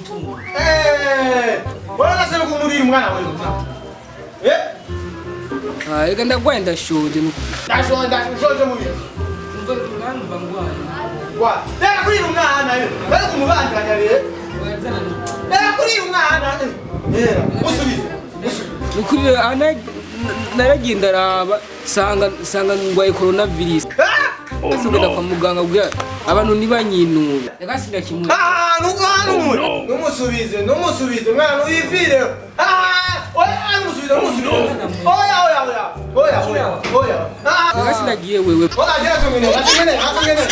Ndamutunga. Eh, wala nasema kumurira umwana wewe. Eh? Ah, reka ndagwaye, ndashonje. Ndashonje, ndashonje mubiri. Umva, numva ngwaye. Wa, reka kurira umwana eh. Bari kumubandanya rero. Reka kurira umwana eh. Eh, musubize. Musubize. Nukuri ana naragiye ndaraba sanga ngwaye coronavirus. Ah! Ese ngenda kwa muganga kugira abantu ntibanyinube. Reka sindakimwe. Ah, numusubize. Numusubize, numusubize mwana uyivire. Ah, oya numusubize, numusubize. Oya, oya, oya. Oya, oya, oya. Ah. Reka sindagiye wewe. Oya, jera tungene, tungene, tungene.